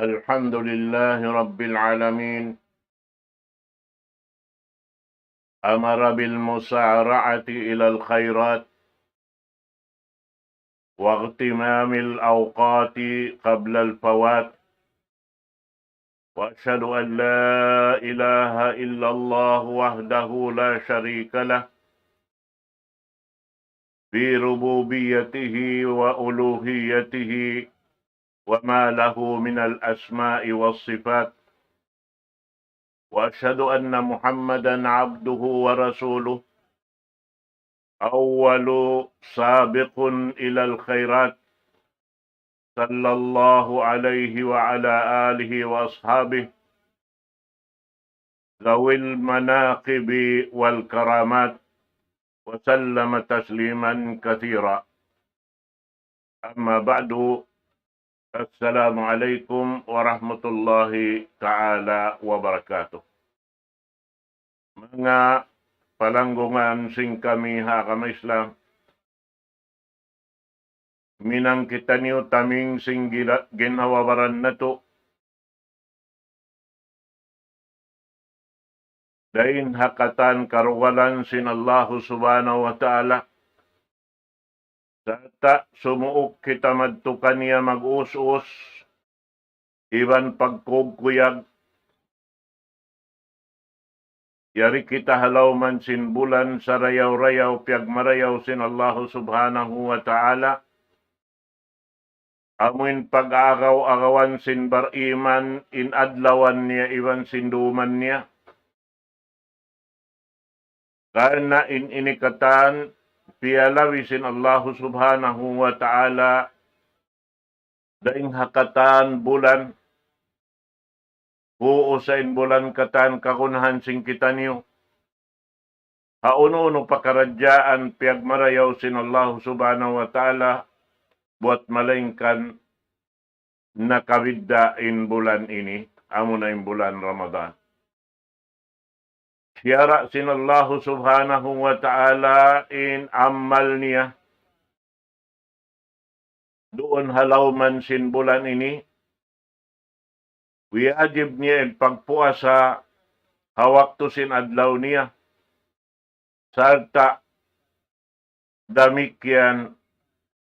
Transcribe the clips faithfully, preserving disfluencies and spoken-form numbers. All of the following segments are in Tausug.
الحمد لله رب العالمين. أمر بالمسارعة إلى الخيرات واغتنام الأوقات قبل الفوات. وأشهد أن لا إله إلا الله وحده لا شريك له في ربوبيته وألوهيته وما له من الأسماء والصفات. وأشهد أن محمدا عبده ورسوله، أول سابق إلى الخيرات، صلى الله عليه وعلى آله وأصحابه ذوي المناقب والكرامات، وسلم تسليما كثيرا. أما بعد، السلام عليكم ورحمة الله تعالى وبركاته. Manga palanggungan sin kami ha agama Islam, minang kitaniyu taming sin gila-, ginhawa-baran natu', dayn ha katan karugalan sin Allahu Subhanahu wa Ta'ala, sarta' sumuuk kita madtu kaniya mag-us-us iban pagkugkuyag. Yari kita ha lawm sin bulan sarayaw-rayaw piyagmarayaw sin Allahu Subhanahu wa Ta'ala. Amuin pag-agaw-agawan sin bariman in adlawan niya iban sin duman niya. Karna' in ini katan piyalabi sin Allahu Subhanahu wa Ta'ala dayn ha katan bulan, puusa in bulan katan kagunahan sin kitaniyu ha unu-unu pakaradjaan piyagmarayaw sin Allahu Subhanahu wa Ta'ala, buwat malaingkan nakabidda' in bulan ini, amuna in bulan Ramadan. Siyara' sin Allahu Subhanahu wa Ta'ala in amal niya duun ha lawm sin bulan ini, wiyajib niya in pagpuasa ha waktu sin adlaw niya, sarta' damikkiyan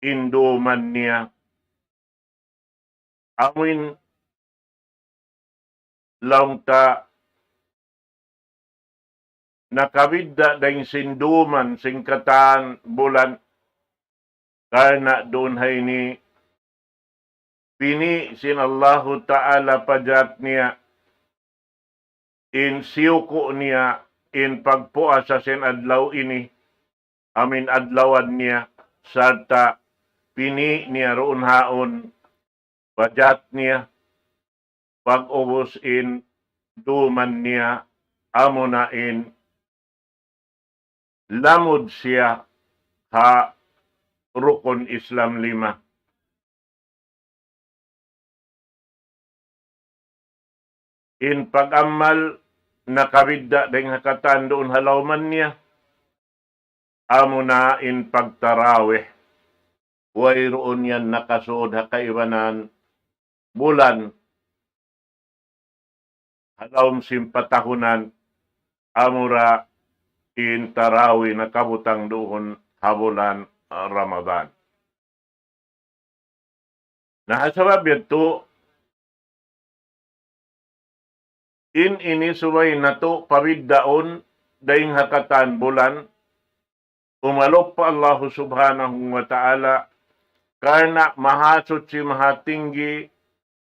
in duman niya. Amuin laung ta nakabidda' dayn sin duman sin katan bulan, karna' duun ha ini pini' sin Allahu Ta'ala pajat niya in siyuku' niya in pagpuasa sin adlaw ini, amuin adlawan niya, sarta' pini' niya duun haun pajat niya, pag-ubus in duman niya, amuna in lamud siya ha rukun Islam lima. In pag-amal nakabidda' dayn ha katan duun ha lawm niya, amuna in pagtarawih. Wayruun yan nakasud ha kaibanan bulan ha lawm sin patahunan, amura in tarawih nakabutang duun ha bulan Ramadan. Na, ha sabab yadtu, in ini subay natu' pabiddaun dayn ha katan bulan, umalup pa Allahu Subhanahu wa Ta'ala, karna' Mahasuchi Mahatinggi,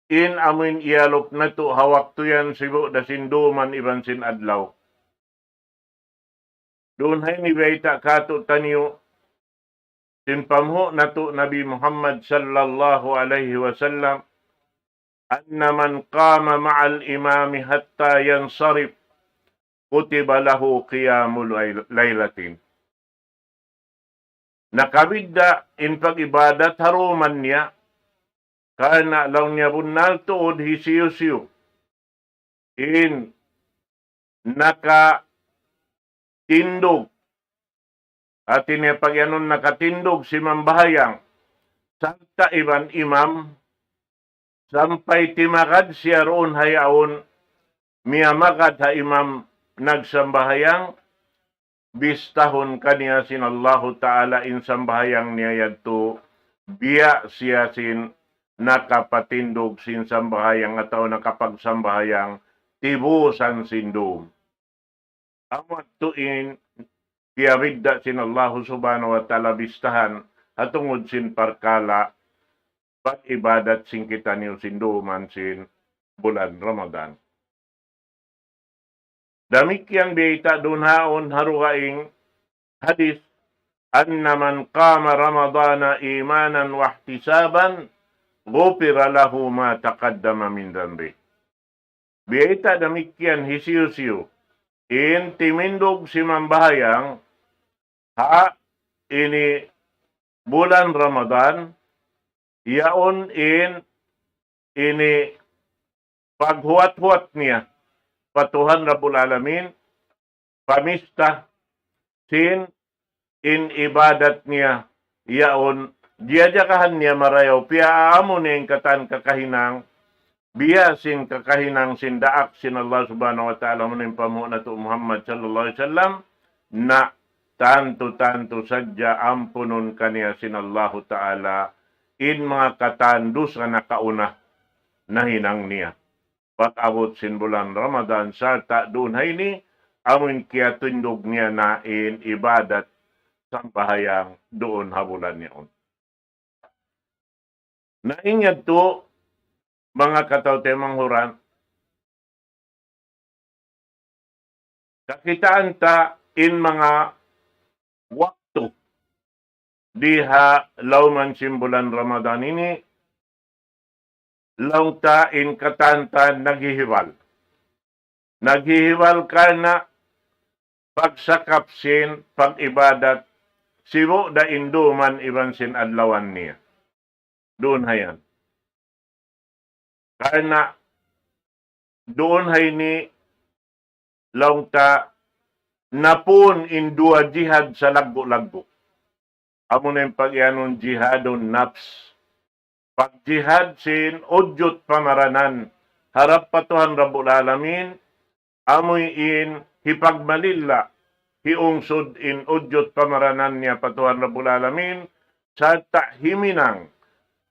in amuin iyalup natu' ha waktu yan sibu' da sin duman iban sin adlaw. Duun ha ini bayta' kātu'niyu, sin panghu' natu' Nabi Muhammad sallallahu alayhi wasallam, أن من قام مع الإمام حتى ينصرف كتب له قيام ليل-، ليلة. Nakabidda' in pag-ibadat ha duman niya, karna' laung niya bunnal tuud hisiyu-siyu in nakatindug, hāti niya pag-iyanun nakatindug simambahayang, sarta' iban imam, Sampay timagad siya duun ha yaun, miyamagad ha imam nagsambahayang, bistahun kaniya sin Allahu Ta'ala in sambahayang niya yadtu, biya' siya sin nakapatindug sin sambahayang atawa nakapagsambahayang tibusan sin dum. Amu yadtu in piyabidda' sin Allahu Subhanahu wa Ta'ala bistahan ha tungud sin parkala' pag-ibadat sin kitaniyu sin duman sin bulan Ramadan. Damikkiyan biyayta' duun ha yaun ha dugaing hadith, أن من قام رمضان إيمانا واحتسابا غفر له ما تقدم من ذنبه. Biyayta' damikkiyan hisiyu-siyu in timindug simambahayang ha ini bulan Ramadan, yaun in ini paghuwat-huwat niya pa Tuhan Rabbul Alamin, pamista sin in ibadat niya yaun, jiyajagahan niya marayaw, piyaamu niya in katan kakahinang, biya' sin kakahinang sin daak sin Allah Subhanahu wa Ta'ala, amuna in panghu' natu' Muhammad sallallahu alayhi wasallam, na tantu-tantu sadja ampunun kaniya sin Allahu Ta'ala in manga katan dusa nakauna nahinang niya pag-abut sin bulan Ramadan, sarta' duun ha ini, amu in kiyatindug niya na in ibadat sambahayang duun ha bulan yaun. Na in yadtu, manga kataw-taymanghuran, kakitaan ta in manga waktu di ha lawm sin bulan Ramadan ini, laung ta in katan ta naghihibal. Naghihibal karna' pagsakap sin pag-ibadat, sibu' da in duman iban sin adlawan niya. Duun ha yan. Karna' duun ha ini laung ta napun in duwa jihad salaggu'-laggu'. Amuna in pag-iyanun jihadun nafs. Pagjihad sin udjut pamaranan harap pa Tuhan Rabbul Alamin, amuin hipagmalilla, hiungsud in udjut pamaranan niya pa Tuhan Rabbul Alamin, sarta' himinang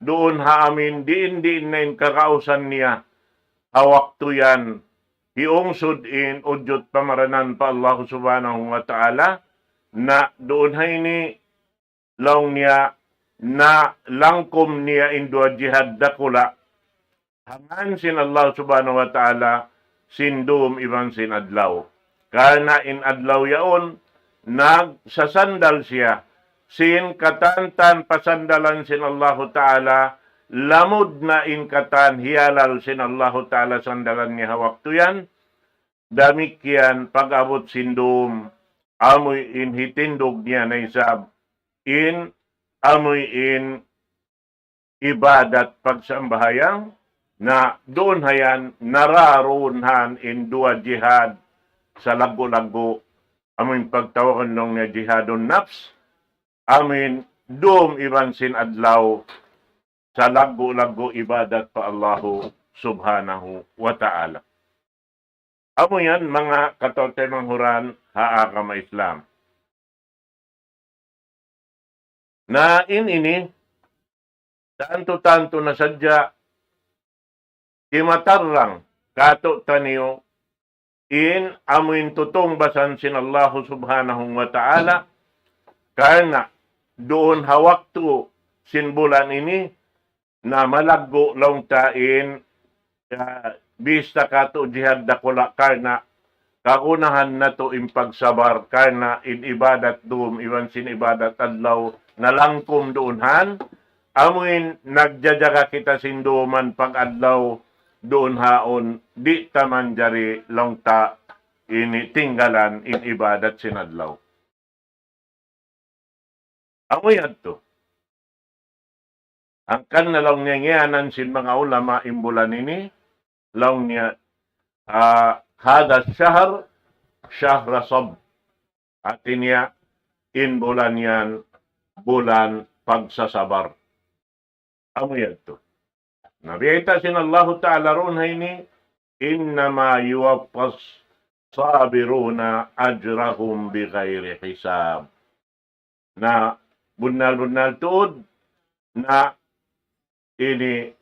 duun ha amuin diin-diin na in kagausan niya ha waktu yan, hiungsud in udjut pamaranan pa Allah Subhanahu wa Ta'ala, na duun ha ini laung niya na langkum niya in duwa jihad dakula', ha ngan sin Allah Subhanahu wa Ta'ala, sin dum iban sin adlaw. Karna' in adlaw yaun, nagsasandal siya sin katan-katan pasandalan sin Allahu Ta'ala, lamud na in katan hiyalal sin Allahu Ta'ala sandalan niya ha waktu yan, damikkiyan pag-abut sin dum, amuin hitindug niya na isab in, amuin ibadat pagsambahayang, na duun ha yan nararunhan in duwa jihad salaggu'-laggu', amuin pagtawagun laung niya jihadun nafs, amuin dum iban sin adlaw salaggu'-laggu' ibadat pa Allahu Subhanahu wa Ta'ala. Amu yan, manga kataw-taymanghuran ha agama Islam. Na in ini, tantu-tantu na sadja kimatarrang katu'taniyu in amuin tutungbasan sin Allahu Subhanahu wa Ta'ala, karna' duun ha waktu sin bulan ini, na malaggu' laung ta in, ah, bista katu' jihad dakula', karna' kagunahan natu' in pagsabar, karna' in ibadat dum iban sin ibadat adlaw nalangkum duun han, amuin nagjajaga kita sin duman pag-adlaw duun haun, di' ta manjari laung ta ini tinggalan in ibadat sin adlaw. Amu yadtu. Hangkan na laung niya ngiyanan sin manga ulama in bulan ini, laung niya, ah, هذا الشهر شهر الصبر. Hati niya, in bulan yan, bulan pagsasabar. Amu yadtu. Na biyayta' sin Allahu Ta'ala duun ha ini, إنما يوفى الصابرون أجرهم بغير حساب. Na bunnal-bunnal tuud na ini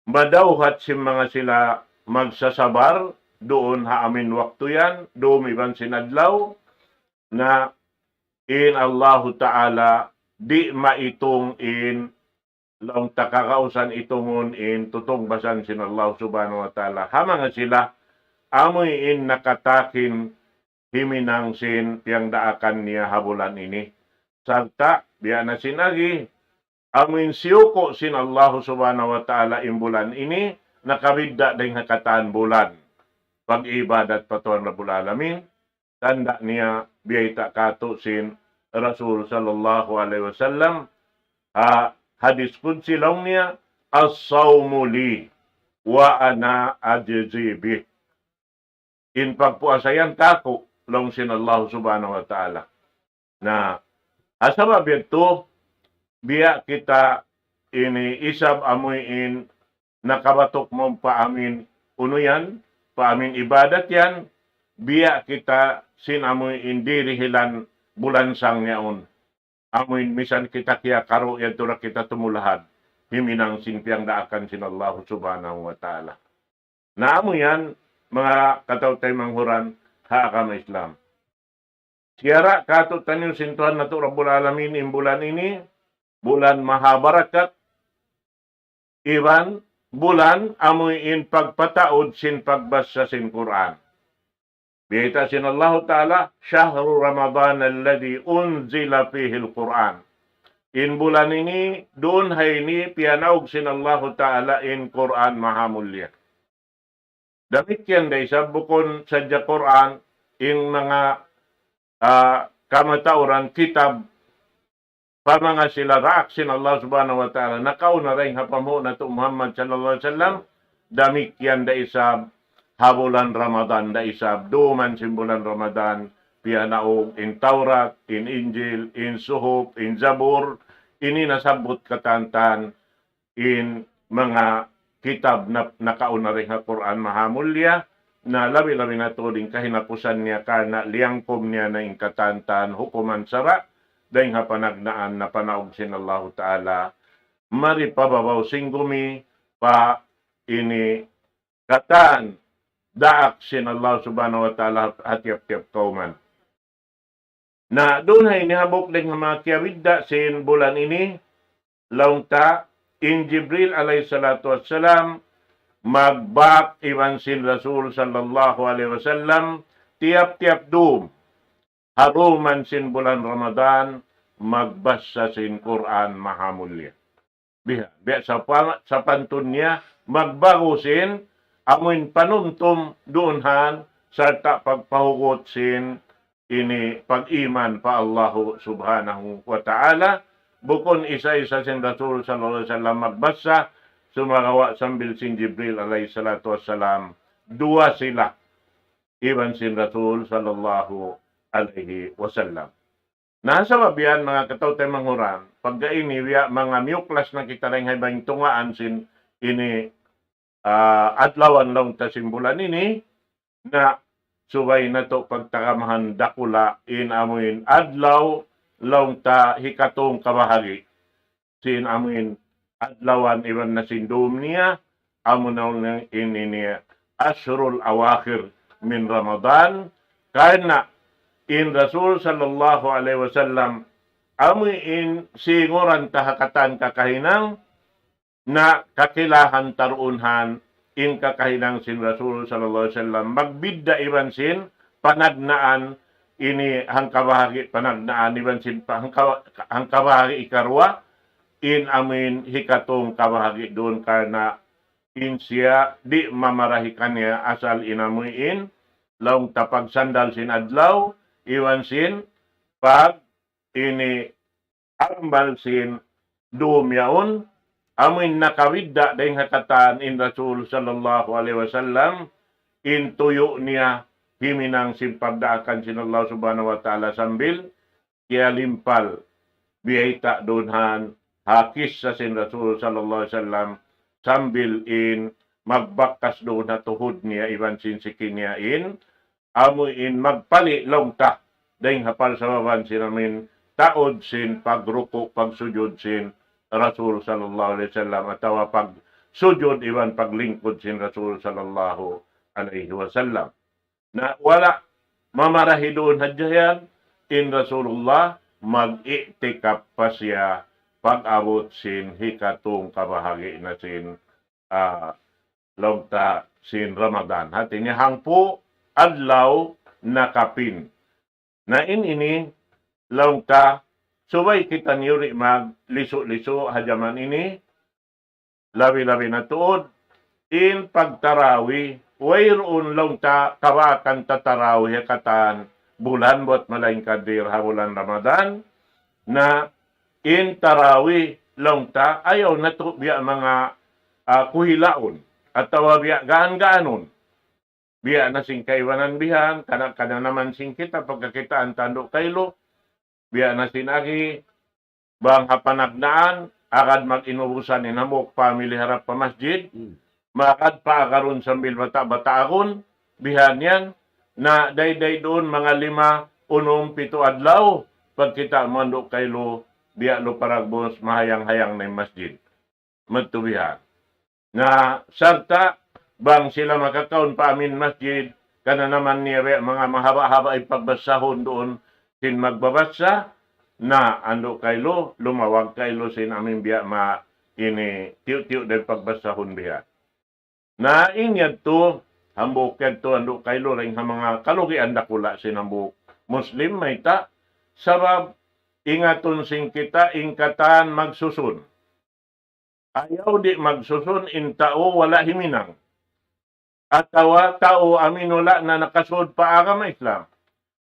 madawhat sin manga sila magsasabar duun ha amuin waktu yan, dum iban sin adlaw, na in Allahu Ta'ala di' maitung in laung ta kagausan itungun in tutungbasan sin Allah Subhanahu wa Ta'ala. Ha manga sila, amuin nakatakin himinang sin piyagdaakan niya ha bulan ini. Sarta', biya' na sin agi, amuin siyuku' sin Allah Subhanahu wa Ta'ala in bulan ini, nakabidda' dayn ha katan bulan. Pag-ibadat pa Tuhan Rabbul Alamin, tanda' niya biyayta' katu' sin Rasul sallallahu alayhi wasallam, ha hadis qudsi laung niya, الصوم لي وأنا أجزي به. In pagpuasa yan kaku', laung sin Allah Subhanahu wa Ta'ala. Na, ha sabab yadtu, biya' kita ini isab amuin nakabatuk mawn pa amuin unu yan, pa amuin ibadat yan, biya' kita sin amuin dirihilan bulansang yaun. Amuin misan kita kiyakaru' yadtu da kita tumulahad, himinang sin piyagdaakan sin Allah Subhanahu wa Ta'ala. Na amu yan, manga kataw-taymanghuran ha agama Islam. Siyara' katu'taniyu sin Tuhan natu' Rabbul Alamin in bulan ini, bulan mahabarakat, iban bulan amuin pagpataud sin pagbasa sin Qur'an. Biyayta' sin Allahu Ta'ala, شهر رمضان الذي أنزل فيه القرآن. In bulan ini, duun ha ini, piyanaug sin Allahu Ta'ala in Qur'an mahamulliya. Damikkiyan da isab bukun sadja Qur'an, in manga, ah, kamatauran kitab pa manga sila daak sin Allah Subhanahu wa Ta'ala, nakauna dayn ha panghu' natu' Muhammad sallallahu alayhi wasallam, damikkiyan da isab ha bulan Ramadan da isab, duman sin bulan Ramadan, piyanaug in Tawrat, in Injil, in Suhuf, in Zabur, ini nasabbut katantan, in manga kitab na, nakauna dayn ha Qur'an mahamulliya, na labi-labi na tuud in kahinapusan niya karna' liyangkum niya na in katantan hukuman sara', dayn ha panagnaan na panaug sin Allahu Ta'ala, mari pa babaw sin gumi, pa ini katan daak sin Allah Subhanahu wa Ta'ala ha tiyap-tiyap kawman. Na duun ha ini hambuuk dayn ha manga kiyabidda' sin bulan ini, laung ta in Jibril alayhi salatu wassalam, magbak iban sin Rasul sallallahu alayhi wasallam, tiyap-tiyap dum, ha duman sin bulan Ramadan, magbasa sin Qur'an mahamulliya. Biha, biya' sapa-, sapantun niya, magbagu sin, amuin panumtum duun han, sarta' pagpahugut sin, ini pag-iman pa Allahu Subhanahu wa Ta'ala, bukun isa-isa sin Rasul sallallahu alayhi wasallam magbasa, sumagawa' sambil sin Jibril alayhi salatu wassalam, duwa sila, iban sin Rasul sallallahu alayhi wasallam. Na sabab yan, manga kataw-taymanghuran, pagga ini, biya' manga miyuklas na kita dayn ha iban tungaan sin ini, ah, adlawan laung ta sin bulan ini, na subay natu' pagtagamahan dakula' in amuin adlaw laung ta hikatung kabahagi' sin amuin adlawan iban na sin dum niya, amu na in ini ashurul awakhir min Ramadan, karna' in Rasul sallallahu alayhi wasallam, amuin singuran ta ha katan kakahinang, na kakilahan ta duun han in kakahinang sin Rasul sallallahu alayhi wasallam, magbidda' iban sin panagnaan ini hangkabahagi' panagnaan iban sin pa-, hangka-, hangkabahagi' ikaruwa, in amuin hikatung kabahagi' duun karna' in siya di' mamarahi kaniya asal in amuin laung ta pagsandal sin adlaw, iban sin pag ini ambal sin dum yaun, amuin nakabidda' dayn ha katan in Rasul sallallahu alayhi wasallam, in tuyu' niya himinang sin pagdaakan sin Allah Subhanahu wa Ta'ala sambil kiyalimpal biyayta' duun han ha kissa sin Rasul sallallahu alayhi wasallam, sambil in magbakkas duun ha tuhud niya iban sin siki niya in, amu in magpali' laung ta, dayng ha parsababan sin amin taud sin pagruku', pagsujud sin Rasul sallallahu alayhi wasallam, atawa pagsujud iban paglingkud sin Rasul sallallahu alayhi wasallam. Na wala' mamarahi duun hadja yan, in Rasulullah mag-i'tikaf pa siya pag-abut sin hikatung kabahagi' na sin, ah, laung ta sin Ramadan. Hati niya hangpu' adlaw nakapin. Na in ini, laung ta, subay kitaniyu di' maglisu'-lisu' ha jaman ini, labi-labi na tuud, in pagtarawi, wayruun laung ta kabaakan tatarawi ha katan bulan buwat malaingkan di' ha bulan Ramadan, na in tarawi laung ta, ayaw natu' biya' manga, ah, kuhilaun, atawa biya' gaan-gaanun. Biya' na sin kaibanan bihan, kana-kana naman sin kita, pagkakitaan tandu' kailu, biya' na sin agi, bang ha panagnaan, agad mag-inubusan in hambuuk family harap pa masjid, Hmm. magad pa agarun sambil bata'-bata' agun, bihan yan, na dayday duun manga lima, unum, pitu adlaw, pagkita' mu tandu' kailu, biya' lu paragbus, mahayang-hayang na in masjid. Madtu bihan. Na sarta' bang sila makakaun pa amin masjid, kananaman niya biya' manga mahaba'-haba' in pagbasahun duun sin magbabasa, na tandu' kailu, lumawag kailu sin amin biya' ma ini tiyu'-tiyu' da in pagbasahun bihan. Na in yadtu, hambuuk yadtu tandu' kailu dayng ha manga kalugian dakula' sin hambuuk Muslim mayta', sabab ingatun sin kita in katan magsusun. Ayaw di' magsusun in tau wala' himinang. Atawa tau amin wala' na nakasud pa agama Islam.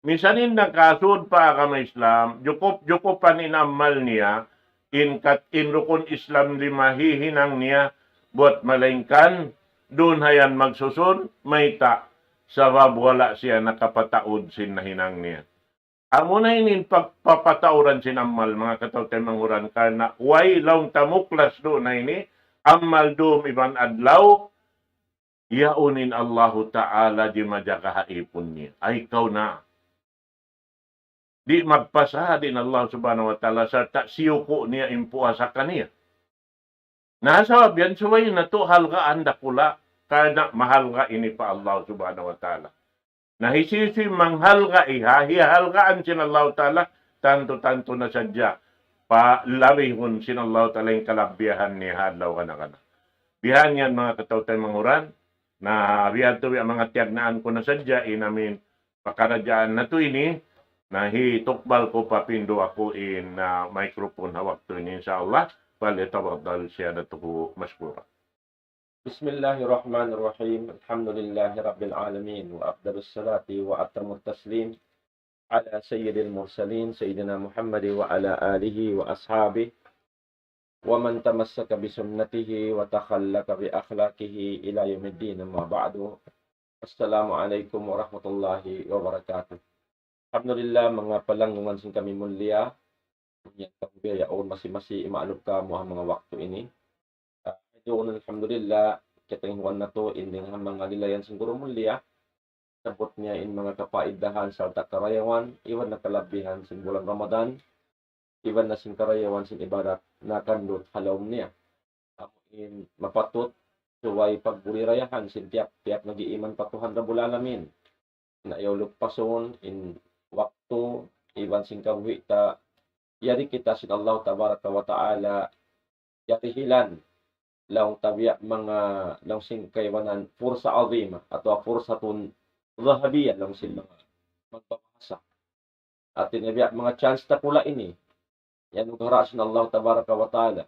Misan in nakasud pa agama Islam, jukup-jukupan in amal niya, in kat-, in rukun Islam lima hihinang niya, buwat malaingkan, duun ha yan magsusun, mayta', sabab wala' siya nakapataud sin nahinang niya. Amuna ini in pagpapatauran sin amal, manga kataw-taymanghuran, karna' way laung ta muklas duun na ini, amal dum iban adlaw, yaun in Allahu Ta'ala di' majaga ha ipun niya. Ay, kaw na. Di' magpasahad in Allah Subhanahu wa Ta'ala sarta' siyuku' niya in puasa kaniya. Na sabab yan, subay natu' halgaan dakula', karna' mahalga' ini pa Allah Subhanahu wa Ta'ala. Na hisiyu-siyu manghalga' iha, hiyahalgaan sin Allah Ta'ala, tantu-tantu na sadja, palabihun sin Allah Ta'ala in kalabbihan niya ha adlaw kana-kana. Bihan yan manga kataw-taymanghuran, na biya' tu biya' manga tiyagnaan ku na sadja in amin pakaradjaan natu' ini, na hitukbal ku pa pindu aku in, ah, microphone ha waktu ini, insya Allah. فليتفضل سيادته مشكورا. بسم الله الرحمن الرحيم. الحمد لله رب العالمين، وأفضل الصلاة وأتم التسليم على سيد المرسلين سيدنا محمد وعلى آله وأصحابه ومن تمسك بسنته وتخلق بأخلاقه إلى يوم الدين، أما بعد. السلام عليكم ورحمة الله وبركاته. Alhamdulillah, manga palanggungan sin kami mulia. Yan, kamu biya' yaun masi-masi imalup kamu ha manga waktu ini. Ah, yaun, alhamdulillah, katangihuan natu' in dayng ha manga lilayan sin guru mulia. Sabut niya in manga kapaidahan sarta' karayawan, iban na kalabihan sin bulan Ramadan, iban na sin karayawan sin ibadat nakandut ha lawm niya. Amu in mapatut subay pagbudidayaan sin tiyap-tiyap nag-iiman pa Tuhan Rabbul Alamin. Na ayaw lupasun in waktu iban sin kabuhi' ta yari kita sin Allah Tabaraka wa Ta'ala, yari hilan, laung ta biya' manga, laung sin kaibanan, فرصة عظيمة, atawa فرصة ذهبية, laung sin manga magbabahasa. Hati niya biya' manga chance dakula' ini, yan nagharap sin Allah Tabaraka wa Ta'ala.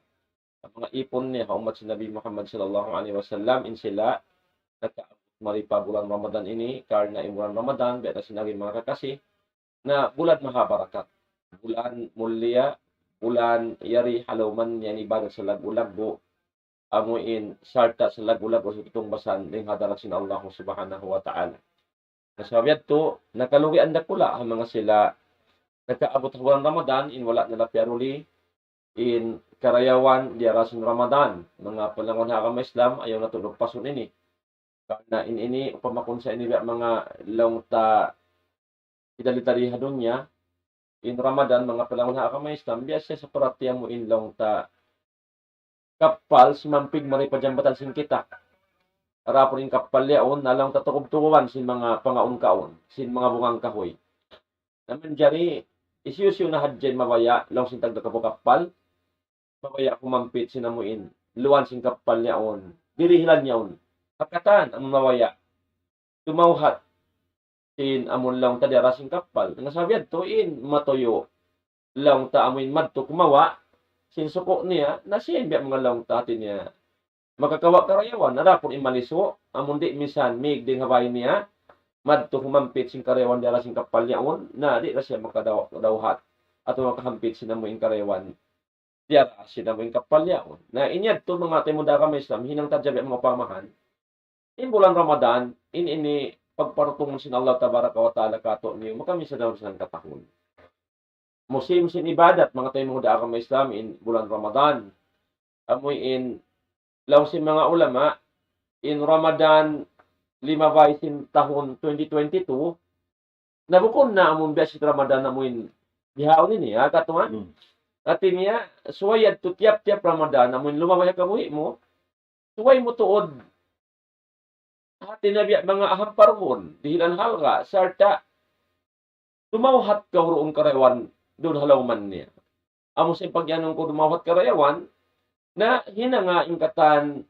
Manga ipun niya, ha ummat sin Nabi Muhammad sallallahu alayhi wasallam, in sila nakaabut mari pa bulan Ramadan ini, karna' in bulan Ramadan, biya' na sin agi manga kakasi, na bulan mahabarakat, bulan mulia, bulan yari ha lawm niya in ibadat salaggu'-laggu', amu in sarta' salaggu'-laggu' sin kitungbasan dayng ha hadarat sin Allah Subhanahu wa Ta'ala. Na sabab yadtu, nakalugian dakula' ha manga sila nakaabut ha bulan Ramadan, in wala' nila piyaruli, in karayawan diyara sin Ramadan. Manga palangun ha agama Islam, ayaw natu' lupasun ini. Karna' in ini, upama kunu' sa ini biya' manga laung ta idali-dali ha dunya, in Ramadan, manga palangun ha agama Islam, biya' siya saparati amu in laung ta kappal simampid mari pa jambatan sin kita. Adapun in kappal yaun, na laung ta tukub-tukuban sin manga pangaun-kaun, sin manga bunga kahuy. Na manjari, hisiyu-siyu na hadja in mabaya', laung sin tagna' kabu kappal, mabaya' kumampit sin amu in luwan sin kappal yaun, dirihilan yaun. Ha katan, amu mabaya' tumawhat sin amun laung ta diyara sin kappal. Na sabab yadtu in matuyu', laung ta amu in madtu kumawa' sin suku' niya, na siya in biya' manga laung ta hati niya makakawa' karayawan. Adapun in malisu', amun di' misan mīg dayn ha bāy niya, madtu humampit sin karayawan diyara sin kappal yaun, na di' na siya makadaw-, dawhat atawa makahampit sin amu in karayawan diyara sin amu in kappal yaun. Na in yadtu manga taymanghud ha agama Islam, hinang ta hadja biya' manga upamahan. In bulan Ramadan, in ini pagparutungun sin Allah Tabaraka wa Ta'ala kātu'niyu, makaminsan dayn ha hangkatahun. Musim sin ibadat, manga taymanghud ha agama Islam, in bulan Ramadan. Amu in, laung sin manga ulama, in Ramadan limabay sin tahun twenty twenty-two, na bukun na amun biya' sin Ramadan amu in bihaun ini, ha, katuan. Hmm. Hati niya, subay yadtu tiyap-tiyap Ramadan, amu in lumabay ha kabuhi' mu, subay mu tuud hati niya biya' manga ahamparun, dihilan halga', sarta' tumawhat kaw duun karayawan duun ha lawman niya. Amu sin pag-iyanun ku tumawhat karayawan, na hinanga in katan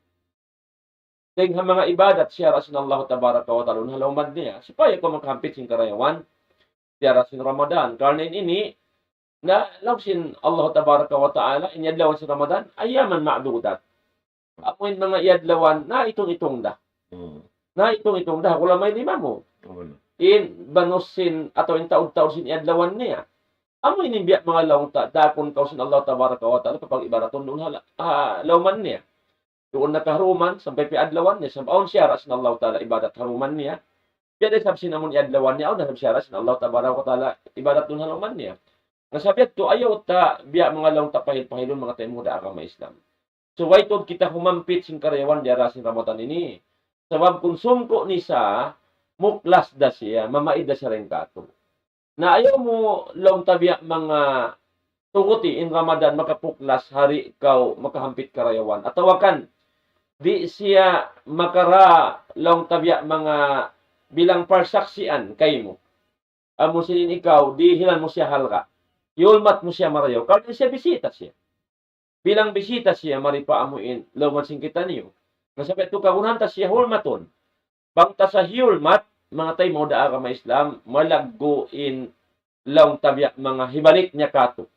dayn ha manga ibadat siyara' sin Allah Tabaraka wa Ta'ala duun ha lawman niya, supaya kaw makahampit sin karayawan diyara sin Ramadan. Karna' in ini, na laung sin Allah Tabaraka wa Ta'ala, in adlawan sin Ramadan, ayyaman ma'dudat. Amu in manga adlawan, na itung-itung da. Hmm. Na itung-itung da, kulang may lima mu. Amun. In banus sin, atawa in taud-taud sin adlawan niya. Amu ini biya' manga laung ta, daakun kaw sin Allah Tabaraka wa Ta'ala, kapag ibadatun duun ha la-, ha lawman niya. Duun na kaharuman, sampay pa adlawan niya, sampay awn siyara' sin Allah Ta'ala ibadat haruman niya. Biya' da isab sin amun adlawan niya, awn na isab siyara' sin Allah Tabaraka wa Ta'ala ibadat duun ha lawman niya. Na sabab yadtu, ayaw ta, biya' manga laung ta pahil-pahilun manga taymanghud ha agama Islam. Subay tuud kita humampit sin karayawan diyara sin Ramadan ini. Sabab kunsum ku nisa, muklas da siya, mamaid da siya dayn kātu'. Na ayaw mu laung ta biya' manga tuguti in Ramadan makapuklas ha di' kaw makahampit karayawan. Atawa kan, di' siya makara laung ta biya' manga bilang parsaksian kaymu. Amu sin in ikaw, dihilan mu siya halga'. Hiyulmat mu siya marayaw. Karna' siya bisita siya. Bilang bisita siya mari pa amu in lawman sin kitaniyu. Na sabab yadtu kagunahan ta siya hulmatun. Bang ta sa hiyulmat, manga taymanghud ha agama Islam, malaggu' in laung ta biya' manga hibalik niya kātu'.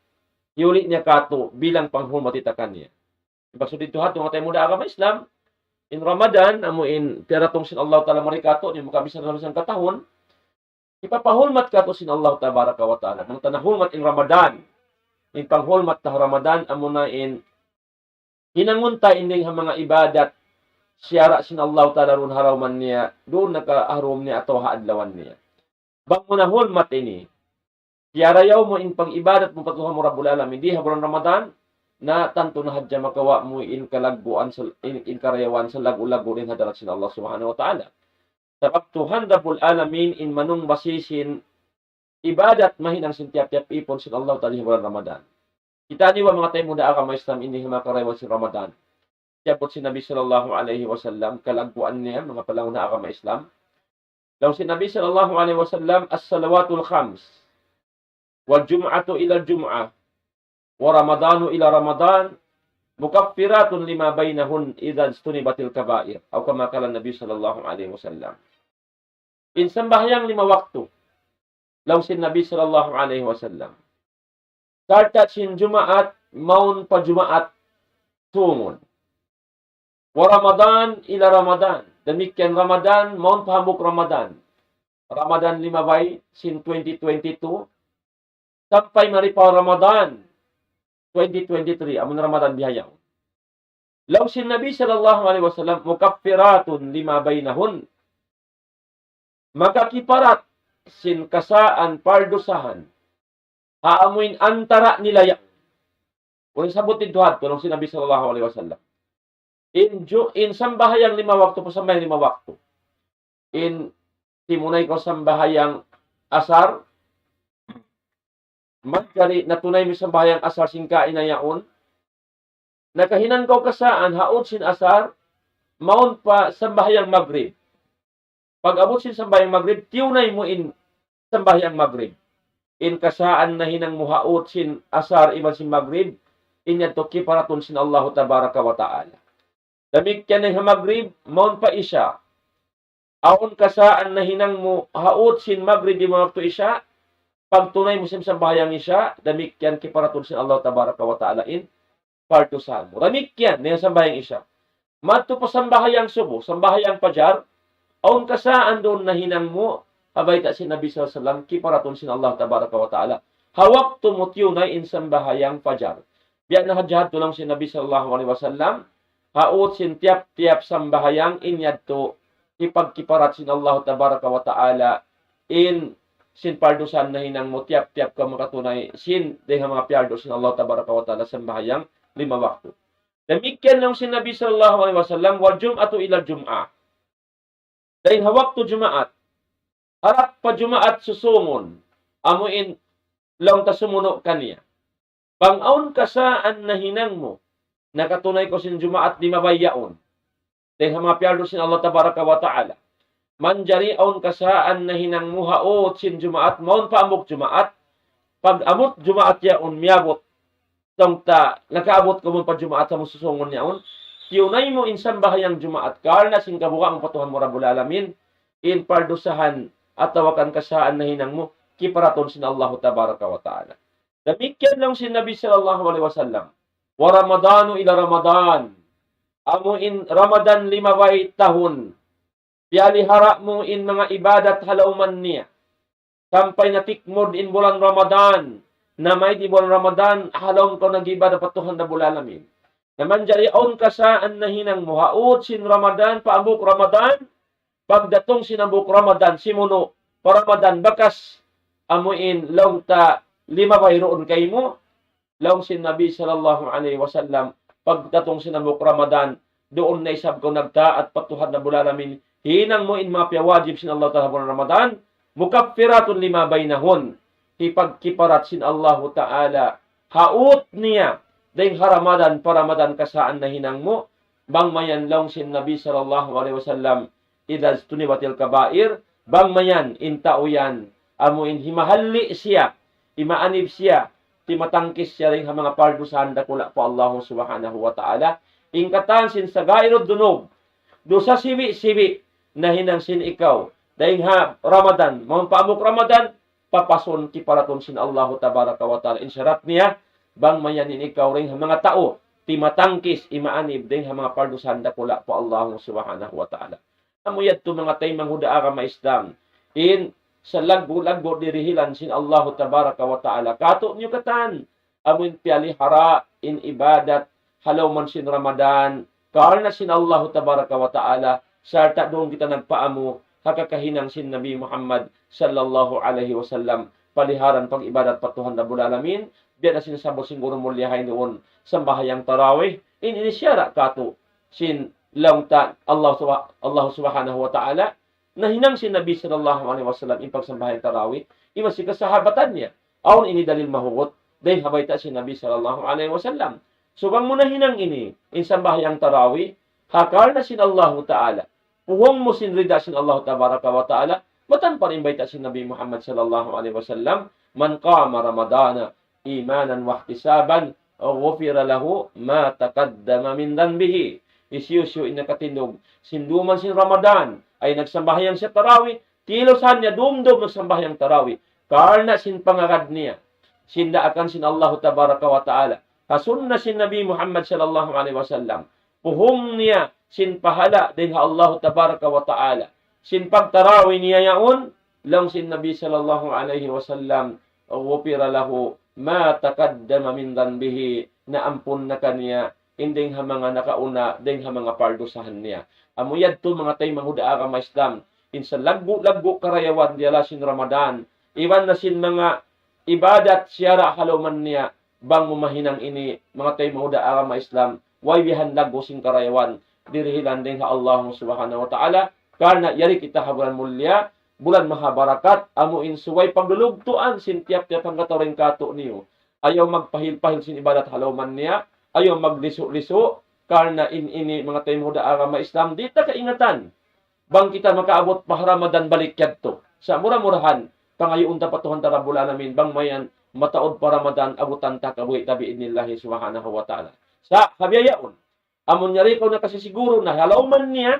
Hiyuli' niya kātu' bilang panghulmat ta kaniya. Maksud yadtu ha manga taymanghud ha agama Islam, in Ramadan, amu in piyaratung sin Allah Ta'ala mari kātu', di' mu kabisar dayn ha hangkatahun, hipapahulmat kātu' sin Allah Tabaraka wa Ta'ala. Bang ta nahulmat in Ramadan, in panghulmat ta ha Ramadan, amuna in hinangun ta in dayn ha manga ibadat, siyara' sin Allah Ta'ala duun ha lawman niya, duun na kaharum niya atawa ha adlawan niya. Bang mu nahulmat ini, piyarayaw mu in pag-ibadat mu pa Tuhan mu Rabbul Alamin, di ha bulan Ramadan, na tantu na hadja makawa' mu in kalagguan sa, in, in karayawan sa laggu'-laggu' dayn ha hadarat sin Allah Subhanahu wa Ta'ala. Sabab Tuhan Rabbul Alamin in manungbasi sin ibadat mahinang sin tiyap-tiyap ipun sin Allah Ta'ala ha bulan Ramadan. Kitaniyu ba manga taymanghud ha agama Islam ini ha manga karayawan sin Ramadan. Siyabbut sin Nabi sallallahu alayhi wasallam, kalagguan niya, manga palangun ha agama Islam. Laung sin Nabi sallallahu alayhi wasallam, "As-salawatul khams, wal jum'atu ila jum'ah, wa ramadanu ila ramadan, mukaffiratun lima baynahun idza ijtunibatil kabair." Aw kama qala Nabi sallallahu alayhi wasallam. In sambahayang lima waktu, laung sin Nabi sallallahu alayhi wasallam. Sarta' sin Jumaat, mawn pa Jumaat, sungun. Wa Ramadan ila Ramadan. Damikkiyan Ramadan, mawn pa hambuuk Ramadan. Ramadan limabay, sin twenty twenty-two, sampay mari pa Ramadan twenty twenty-three, amun Ramadan bihaun. Laung sin Nabi sallallahu alayhi wasallam, "Mukaffiratun lima baynahun." Makakiparat sin kasaan pardusahan ha amuin antara' nila yaun. Sabut itu hadtu, laung sin Nabi sallallahu alayhi wasallam. In, ju-, in sambahayang lima waktu, pa sambahayang lima waktu. In, timunay kaw sambahayang asar, manjari natunay mu sambahayang asar sin kaina yaun, nakahinang kaw kasaan, haut sin asar, mawn pa sambahayang magrib. Pag-abut sin sambahayang magrib, tiyunay mu in sambahayang magrib. In kasaan nahinang mu haut sin asar iban sin magrib, in yadtu kiparatun sin Allahu tabaraka wa ta'ala. Damikkiyan in ha magrib, mawn pa isya. Awn kasaan nahinang mu haut sin magrib iban waktu isya, pagtunay mu sin sambahayang isya, damikkiyan kiparatun sin Allah tabaraka wa ta'ala in pardusahan mu. Damikkiyan, niya sambahayang isya. Madtu pa sambahayang subuh, sambahayang fajar, awn kasaan duun nahinang mu, ha bayta' sin Nabi sallallahu alayhi wasallam, kiparatun sin Allah tabaraka wa ta'ala. Ha waktu mu tiyunay in sambahayang fajar. Biya' na hadja hadtu laung sin Nabi sallallahu alayhi wasallam, haut sin tiyap-tiyap sambahayang in yadtu, hipagkiparat sin Allah tabaraka wa ta'ala, in sin pardusahan nahinang mu tiyap-tiyap kaw makatunay sin, dayng ha manga piyardu sin Allah tabaraka wa ta'ala sambahayang lima waktu. Damikkiyan laung sin Nabi sallallahu alayhi wasallam, والجمعة إلى الجمعة. Dayng ha waktu Jumaat, harap pa Jumaat susungun, amu in laung ta sumunu' kaniya. Bang awn kasaan nahinang mu, nakatunay kaw sin Jumaat limabay yaun. Dayng ha manga piyardu sin Allah tabaraka wa ta'ala. Manjari awn kasaan nahinang mu haut sin Jumaat, mawn pa hambuuk Jumaat. Pag-abut Jumaat yaun, miyabut. Tungta, nakaabut kaw mawn pa Jumaat ha masusungun yaun. Tiyunay mu in sambahayang Jumaat, karna' sin kabuga' mu pa Tuhan mu Rabbul Alamin, in pardusahan atawa kan kasaan nahinang mu, kiparatun sin Allahu tabaraka wa ta'ala. Damikkiyan laung sin Nabi sallallahu alayhi wasallam. ورمضان إلى رمضان. Amu in Ramadan limabay tahun. Piyalihara' mu in manga ibadat ha lawm niya. Sampay natikmud in bulan Ramadan. Namayad in bulan Ramadan, ha lawm kaw nag-ibadat pa Tuhan Rabbul Alamin. Na manjari awn kasaan nahinang mu, haut sin Ramadan, pa hambuuk Ramadan, pagdatung sin hambuuk Ramadan, simunu', pa Ramadan bakas, amu in laung ta limabay duun kaymu, laung sin Nabi sallallahu alayhi wasallam, pagdatung sin hambuuk Ramadan, duun na isab kaw nagtaat pa Tuhan Rabbul Alamin, hinang mu in manga piyawajib sin Allah Ta'ala ha bulan Ramadan, مكفرات لما بينهن, hipagkiparat sin Allahu Ta'ala, haut niya, dayng ha Ramadan, pa Ramadan kasaan nahinang mu, bang mayan laung sin Nabi sallallahu alayhi wasallam, إذا اجتنبت الكبائر, bang mayan in tau yan, amu in himahalli' siya, himaanib siya, timatangkis siya dayng ha manga pardusahan dakula' pa Allah subhanahu wa ta'ala. In katan sin صغائر الذنوب, dusa sibi'-sibi', nahinang sin ikaw, dayng ha Ramadan, mawn pa hambuuk Ramadan, papasun kiparatun sin Allahu tabaraka wa ta'ala. In sarat niya, bang mayan in ikaw dayng ha manga tau, timatangkis, himaanib, dayng ha manga pardusahan dakula' pa Allah subhanahu wa ta'ala. Amu yadtu manga taymanghud ha agama Islam. In salaggu'-laggu' dirihilan sin Allahu tabaraka wa ta'ala. Katu' niyu katan, amu in piyalihara' in ibadat ha lawm sin Ramadan, karna' sin Allahu tabaraka wa ta'ala, sarta' duun kita nagpaamu, ha kakahinang sin Nabi Muhammad sallallahu alayhi wasallam, paliharan pag-ibadat pa Tuhan Rabbul Alamin, biya' na sin sabbut sin guru mulliya ha ini duun, sambahayang tarawih, in ini siyara' katu', sin laung ta, Allah subha-, Allah subhanahu wa ta'ala, nahinang sin Nabi sallallahu alayhi wasallam in pagsambahayang tarawih, iban sin kasahabatan niya. Awn ini dalil mahugut, dayng ha bayta' sin Nabi sallallahu alayhi wasallam. So bang mu nahinang ini, in sambahayang tarawih, ha karna' sin Allahu ta'ala, puhung mu sin rida sin Allah tabaraka wa ta'ala, matanpar in bayta' sin Nabi Muhammad sallallahu alayhi wasallam, من قام رمضان إيمانا واحتسابا غفر له ما تقدم من ذنبه. Hisiyu-siyu in nakatindug sin duman sin Ramadan, ay nagsambahayang siya tarawih, tilusan niya dumdum nagsambahayang tarawih. Karna' sin pangagad niya sin daakan sin Allahu tabaraka wa ta'ala, ha sunna sin Nabi Muhammad sallallahu alayhi wasallam, puhung niya sin pahala' dayn ha Allahu tabaraka wa ta'ala sin pagtarawih niya yaun, laung sin Nabi sallallahu alayhi wasallam, غفر له ما تقدم من ذنبه, naampun na kaniya in dayn ha manga nakauna, dayn ha manga pardusahan niya. Amu yadtu manga taymanghud ha agama Islam, in salaggu'-laggu' karayawan diyala sin Ramadan, iban na sin manga ibadat siyara' ha lawm niya, bang mu mahinang ini, manga taymanghud ha agama Islam, way bihan laggu' sin karayawan, dirihilan dayn ha Allah Subhanahu wa Ta'ala, karna' yari kita ha bulan mulliya, bulan mahabarakat, amu in subay paglulugtuan sin tiyap-tiyap hangkatau dayn kātu'niyu. Ayaw magpahil-pahil sin ibadat ha lawman niya, ayaw maglisu-lisu, karna' in ini manga taymanghud ha agama Islam, di' ta kaingatan. Bang kita makaabut pa Ramadan balik yadtu. Sa' mura-murahan, pangayuun ta pa Tuhan ta Rabbul Alamin, bang mayan mataud pa Ramadan, abutan ta kabuhi' ta bi'idhnillahi subhanahu wa ta'ala. Sa' ha biya' yaun, amun yari kaw nakasisiguru na ha lawman niya,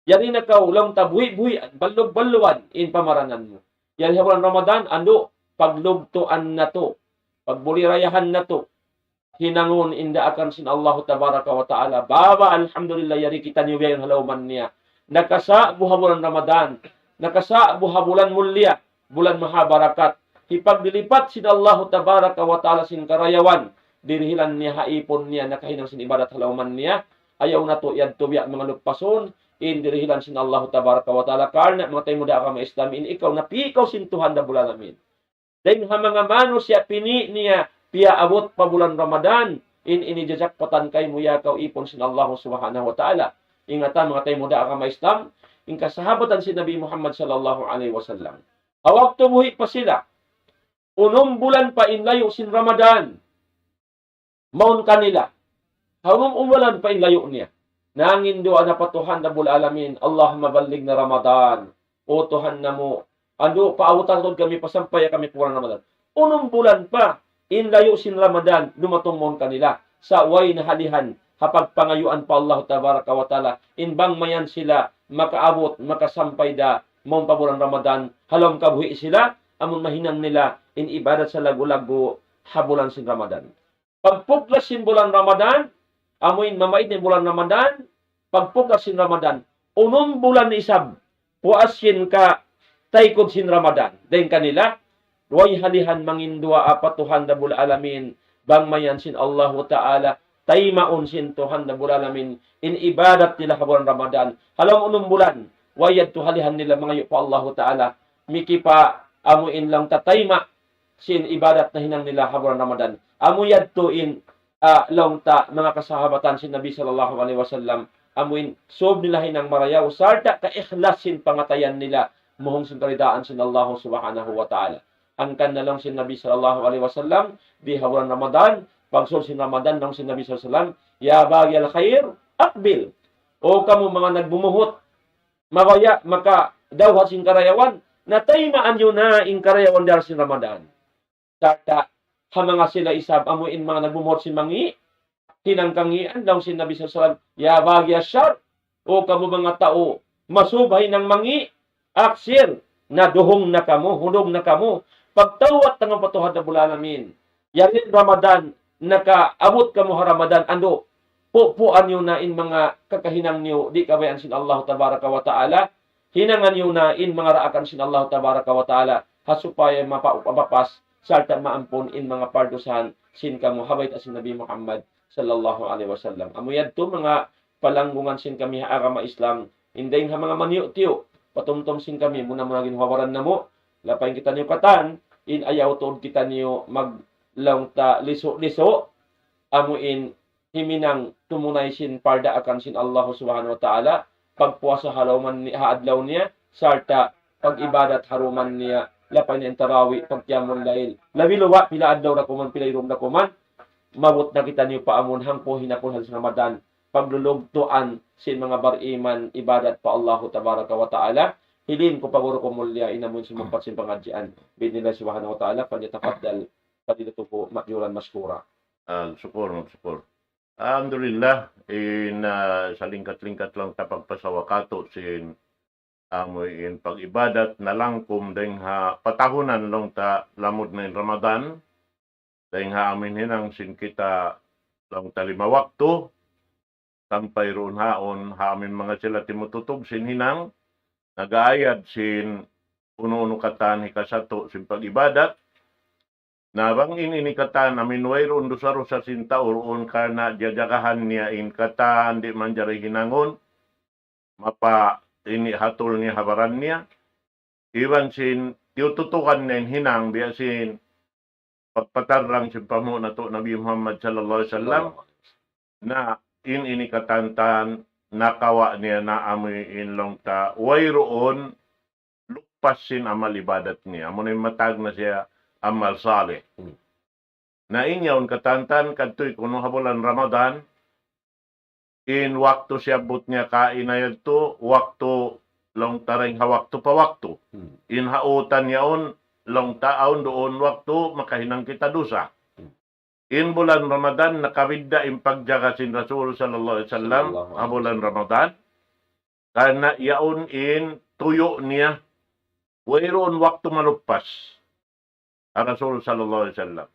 yari na kaw laung ta buhi'-buhian, ballug-ballugan, in pamaranan mu. Yari ha bulan Ramadan, andu', paglugtuan natu', pagbulirayahan natu', hinangun in daakan sin Allahu Tabaraka wa Ta'ala. Baba, alhamdulillah, yari kitaniyu biya' ha lawman niya. Nakasa'bu ha bulan Ramadan, nakasa'bu ha bulan mulliya, bulan mahabarakat. Hipaglipat sin Allahu Tabaraka wa Ta'ala sin karayawan, dirihilan niya ha ipun niya, nakahinang sin ibadat ha lawman niya. Ayaw natu' yadtu biya' manga lupasun, in dirihilan sin Allahu Tabaraka wa Ta'ala. Karna' manga taymanghud ha agama Islam, in ikaw napī kaw sin Tuhan Rabbul Alamin. Dayn ha manga manusiya' pini' niya piyaabut pa bulan Ramadan, in ini jajakpatan kaymu ya kaw ipun sin Allah Subhanahu wa Ta'ala. Ingatan manga taymanghud ha agama Islam, in kasahabatan sin Nabi Muhammad sallallahu alayhi wasallam. Ha waktu buhi' pa sila, unum bulan pa in layu' sin Ramadan mawn kanila. Ha unum bulan pa in layu' niya. Nanginduwaa na pa Tuhan Rabbul Alamin, "Allahumma ballighna Ramadan." O Tuhan namu', andu', paabuta tuud kami, pasampaya kami pa bulan Ramadan. Unum bulan pa in layu' sin Ramadan dumatung mawn kanila. Sa' way nahalihan ha pagpangayuan pa Allah Tabaraka wa Ta'ala, in bang mayan sila makaabut, makasampay da mawn pa bulan Ramadan, ha lawm kabuhi' sila, amun mahinang nila in ibadat salaggu'-laggu' ha bulan sin Ramadan. Pagpuglas sin bulan Ramadan, amu in mamaid in bulan Ramadan, pagpuglas sin Ramadan, unum bulan isab, puas sin kataykud sin Ramadan. Dayn kanila, way halihan manginduwaa pa Tuhan Rabbul Alamin, bang mayan sin Allahu Ta'ala, taymaun sin Tuhan Rabbul Alamin, in ibadat nila ha bulan Ramadan. Ha lawm unum bulan, way yadtu halihan nila mangayu' pa Allahu Ta'ala, miki pa amu in laung ta tayma' sin ibadat nahinang nila ha bulan Ramadan. Amu yadtu in, ah, laung ta manga kasahabatan sin Nabi sallallahu alayhi wasallam, amu in sūb nila hinang marayaw, sarta' kaikhlas sin pangatayan nila, muhung sin karidaan sin Allah Subhanahu wa Ta'ala. Hangkan na laung sin Nabi sallallahu alayhi wasallam, di ha bulan Ramadan, pagsūd sin Ramadan, laung sin Nabi sallallahu alayhi wasallam, "Ya baghiyal khair, aqbil." O kamu manga nagbumuhut, mabaya' makadawhat sin karayawan, na taymaan niyu na in karayawan diyā sin Ramadan. Sarta' ha manga sila isab amu in manga nagbumuhut sin mangi', hinang kangīan, laung sin Nabi sallallahu alayhi wasallam, "Ya baghiyash shar, o kamu manga tau masūb ha hinang mangi', aqsir, na duhung na kamu, hundung na kamu, pagtawbat na kamu pa Tuhan Rabbul Alamin. Yari in Ramadan, nakaabut kamu ha Ramadan, andu', pupuan niyu na in manga kakahinang niyu, di' kabayaan sin Allah Tabaraka wa Ta'ala, hinangan niyu na in manga daakan sin Allah Tabaraka wa Ta'ala, ha supaya mapa-, mapapas, sarta' maampun in manga pardusahan sin kamu," ha bayta' sin Nabi Muhammad sallallahu alayhi wasallam. Amu yadtu manga palanggungan sin kami ha agama Islam, in dayng ha manga maniyu'-tiyu', patumtum sin kami, muna-muna ginhawa-baran namu', lapay kitaniyu katan, in ayaw tuud kitaniyu maglaung ta lisu'-lisu', amu in himinang tumunay sin pardaakan sin Allah Subhanahu wa Ta'ala, pagpuasa ha lawman ni-, ha adlaw niya, sarta' pag-ibadat ha duman niya, lapay na in tarawih, pagqiyamul layl. Labi luba' pila adlaw da kuman, pila dūm da kuman, maabut na kitaniyu pa amun hangpu' hinapul ha Ramadan, paglulugtuan sin manga bariman ibadat pa Allahu Tabaraka wa Ta'ala. Hilin ku pa guru ku mulliya in amun sumampat sin pangadjian. Bi'idhnillah subhanahu wa ta'ala, falyatafaddal fadilatuhu ma'juran mashkura. Al-sukur, magsukul. Alhamdulillah, in, ah, salingkat-lingkat laung ta pagpasawa katu' sin amu in pag-ibadat nalangkum dayng ha patahunan laung ta lamud na in Ramadan, dayng ha amu in hinang sin kita laung ta lima waktu, sampay duun haun, ha amu in manga sila timututug sin hinang, nag-aayad sin unu-unu katan hikasatu' sin pag-ibadat. Na bang in ini katan amu in wayruun dusa-dusa sin tau duun karna' jajagahan niya in katan di' manjari hinangun, mapa ini hatul niya ha baran niya. Iban sin tiyututukan niya in hinang biya' sin pagpatarrang sin panghu' natu' Nabi Muhammad sallallahu alayhi wasallam, na in ini katantan nakawa' niya na amuin laung ta wayruun lupas sin amal ibadat niya. Amu na in matag na siya amal salih. Na in yaun katantan kadtuy kunu' ha bulan Ramadan, in waktu siyabbut niya kaina yadtu, waktu laung ta dayn ha waktu pa waktu. In ha utan yaun, laung ta awn duun waktu makahinang kita dusa. In bulan Ramadan, nakabidda' in pagjaga sin Rasul sallallahu alayhi wasallam ha bulan Ramadan. Karna' yaun in tuyu' niya, wayruun waktu malupas ha Rasul sallallahu alayhi wasallam.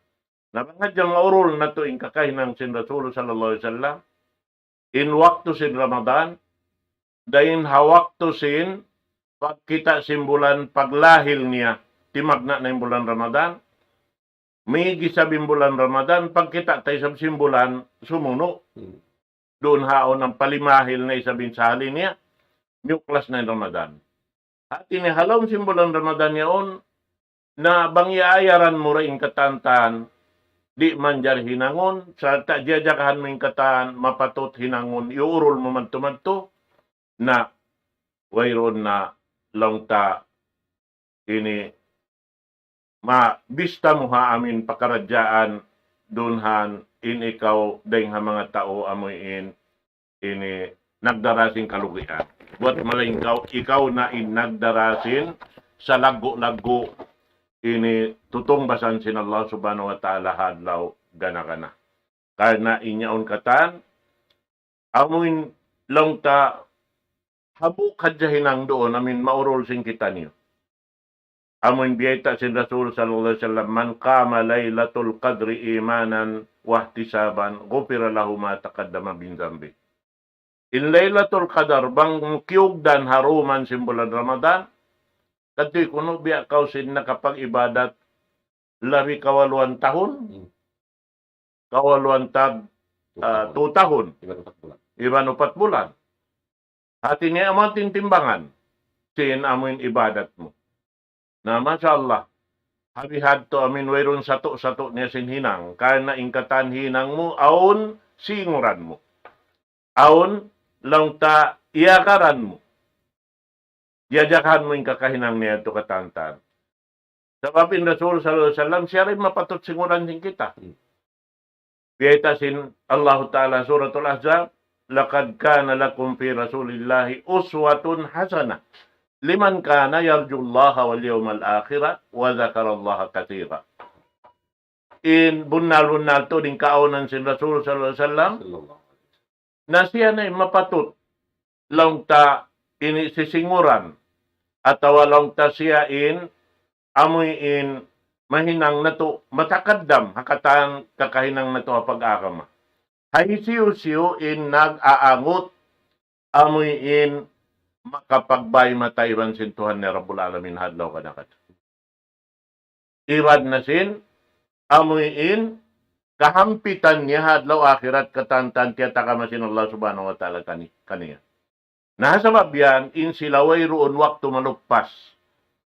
Na bang hadja maurul natu' in kakahinang sin Rasul sallallahu alayhi wasallam, in waktu sin Ramadan, dayn ha waktu sin pagkita' sin bulan paglahil niya, timagna' na in bulan Ramadan, mīg isab in bulan Ramadan, pagkita' ta isab sin bulan sumunu'. Duun haun ampa limahil na isab in sahali niya, miyuklas na in Ramadan. Hāti niya ha lawm sin bulan Ramadan yaun, na bang iyaayaran mu ra in katantan, di' manjari hinangun, sarta' jajagahan mu in katan, mapatut hinangun, iyuurul mu madtu-madtu, na wayruun na laung ta ini mabista mu ha amuin pakaradjaan duun han in ikaw dayn ha manga tau amuin ini nagdara sin kalugian. Buwat malaingkaw, ikaw na in nagdara sin salaggu'-laggu' ini tutungbasan sin Allah Subhanahu wa Ta'ala ha adlaw gana-gana. Karna' in yaun katan, amuin laung ta hambuuk hadja hinang duun, amuin maurul sin kitaniyu. Amuin biyayta' sin Rasul sallallahu alayhi wasallam, من قام ليلة القدر إيمانا واحتسابا غفر له ما تقدم من ذنبه. In Laylatul Qadar, bang kiyugdan ha duman sin bulan Ramadan, kadtuy kunu' biya' kaw sin nakapag-ibadat labi kawaluan tahun, kawaluan tag, ah, tu tahun, iban upat bulan. Hāti niya amu in timbangan sin amuin ibadat mu. Na, masha Allah. Ha bihadtu amuin wayruun satu'-satu' niya sin hinang. Karna' in katan hinang mu, awn singuran mu. Awn laung ta iyagaran mu. Jajagahan mu in kakahinang niya yadtu katantan. Sabab in Rasul sallallahu alayhi wasallam, siya ra in mapatut singuran sin kita. Biyayta' sin Allahu Ta'ala Suratul Ahzab, لقد كان لكم في رسول الله أسوة حسنة لمن كان يرجو الله واليوم الآخر وذكر الله كثيرا. In bunnal-bunnal tuud in kaawnan sin Rasul sallallahu alayhi wasallam, na siya na in mapatut laung ta ini sisinguran, atawa laung ta siya in amuin mahinang natu' matakaddam ha katan kakahinang natu' ha pag-agama. Ha hisiyu-siyu in nag-aangut amuin makapagbay mata iban sin Tuhan niya Rabbul Alamin ha adlaw gana-gana. Iban na sin amuin kahampitan niya ha adlaw akhirat katantan tiyatagama sin Allah Subhanahu wa Ta'ala kani-, kaniya. Na ha sabab yan, in sila wayruun waktu malupas.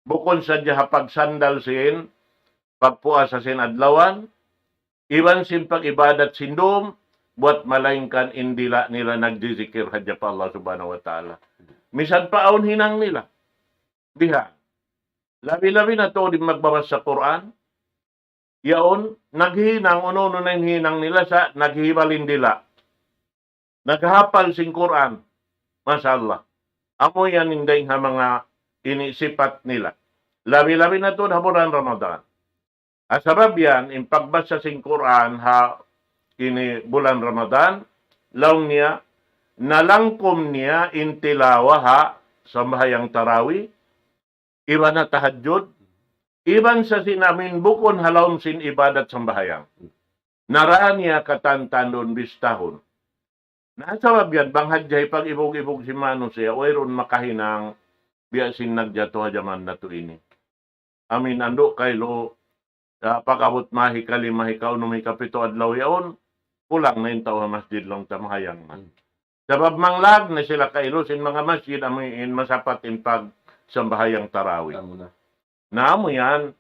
Bukun sadja ha pagsandal sin pagpuasa sin adlawan, iban sin pag-ibadat sin dum, buwat malaingkan in dila' nila nagdidikir hadja pa Allah Subhanahu wa Ta'ala. Misan pa awn hinang nila. Biha. Labi-labi na tuud in magbabasa Qur'an. Yaun, naghinang, unu-unu na in hinang nila sa' naghihibal in dila'. Naghahapal sin Qur'an. Masha Allah. Amu yan in dayng ha manga ini sipat nila. Labi-labi na tuud ha bulan Ramadan. Ha sabab yan, in pagbasa sin Qur'an ha ini bulan Ramadan, laung niya, nalangkum niya in tilawa ha sambahayang tarawih, iban ha tahajjud, iban sa sin amuin bukun ha lawm sin ibadat sambahayang. Na ra niya katantan duun bistahun. Na sabab yan, bang hadja hipag-ibug-ibug sin manusiya', wayruun makahinang biya' sin nagjatu ha jaman natu' ini. Amuin andu' kailu, ah, pag-abut mahi kalima, hikaunum, hikapitu adlaw yaun, pulang na in tau ha masjid laung ta mahayang na. Sabab manglag na sila kailu sin manga masjid amuin masapat in pagsambahayang tarawih. Na amu yan,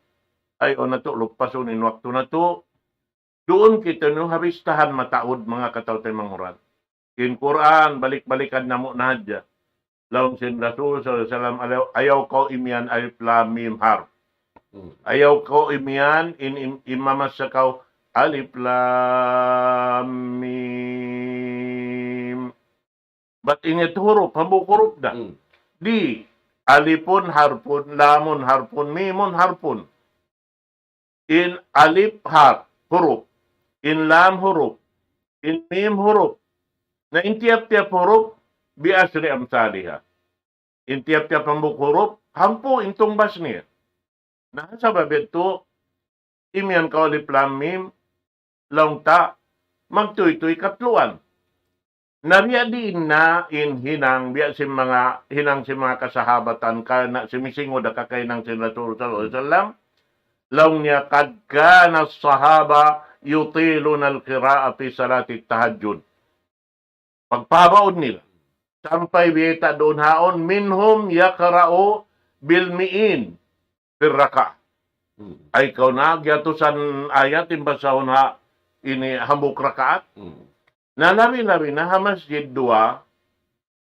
Ayaw natu' lupasun in waktu natu'. Duun kitaniyu ha bistahan mataud, manga kataw-taymanghuran. In Qur'an, balik-balikan namu' na hadja. Laung sin Rasul sallallahu alayhi wasallam, ayaw, ayaw kaw imiyan alif lam mim harf. Hmm. Ayaw kaw imiyan in, in, in mamassa kaw alif lam mim. Bat in yadtu huruf, hambuuk huruf da. Hmm. Di', alifun harfun, lamun harfun, mimun harfun. In alif harf, huruf. In lam huruf. In mim huruf. Na in tiyap-tiyap huruf, bi ashri amthaliha. In tiyap-tiyap hambuuk huruf, hangpu' in tungbas niya. Na sabab yadtu, imiyan kaw alif lam mim, laung ta, magtuy-tuy katluan. Na biya' diin na in hinang, biya' sin manga, hinang sin manga kasahabatan, karna' simingud ha kakahinang sin Rasul sallallahu alayhi wasallam, laung niya, قد كان الصحابة يطيلون القراءة في صلاة التهجد. Pagpahabaun nila. Sampay biyayta' duun haun, منهم يقرأ بالمئين في الركعة. Hmm. Ay kaw na, giyatusan ayat in basahun ha ini hambuuk rakaat. Hmm. Na labi-labi na ha masjid duwa,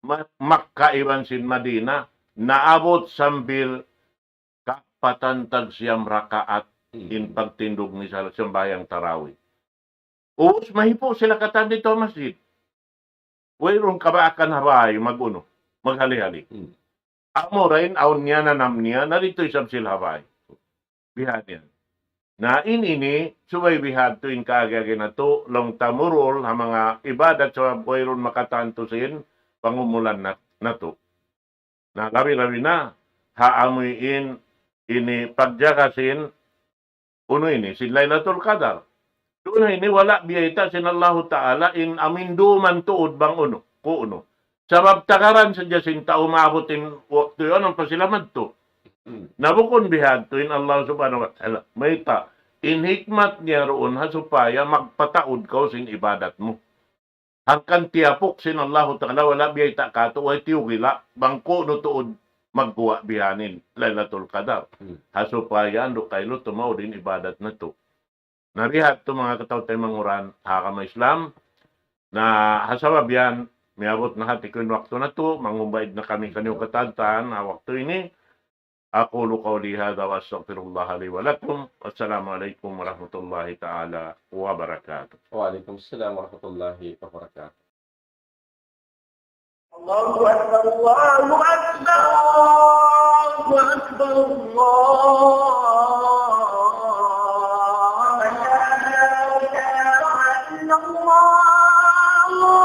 Ma-, Makkah iban sin Madinah, naabut sambil kapatan tagsiyam rakaat in pagtindug nila sambahayang tarawih. Ubus mahipu' sila katan didtu ha masjid. Wayruun kabaakan ha bay mag-unu, maghali-hali. Hmm. Amura in awn niya, nanam niya, na didtu isab sila ha bay. Bihan yan. Na in ini, subay bihadtu in kaagi-agi natu', laung ta murul, ha manga ibadat sabab wayruun makatantu sin pangumulan nat-, natu'. Na labi-labi na, ha amuin ini pagjaga sin, unu ini, sin Laylatul Qadar. Duun ini wala' biyayta' sin Allahu Ta'ala in amuin duman tuud bang unu, kuunu. Sabab tagaran sadja sin tau maabut in waktu yan, ampa sila madtu. Hmm. Na bukun bihadtu in Allah Subhanahu wa Ta'ala. Mayta', in hikmat niya duun ha supaya magpataud kaw sin ibadat mu. Hangkan tiyapuk sin Allahu Ta'ala, wala' biyayta' katu', way tiyugila', bang kuunu tuud magguwa' bihanin, Laylatul Qadar. Hmm. Ha supaya andu' kailu tumaud in ibadat natu'. Na bihadtu manga kataw-taymanghuran ha agama Islam. Na ha sabab yan, miyabut na hati ku in waktu natu', mangumbaid na kami kaniyu katantan, ha waktu ini. أقول قولي هذا وأستغفر الله لي ولكم. والسلام عليكم ورحمة الله تعالى وبركاته. وعليكم السلام ورحمة الله وبركاته. الله أكبر، الله أكبر، الله أكبر، الله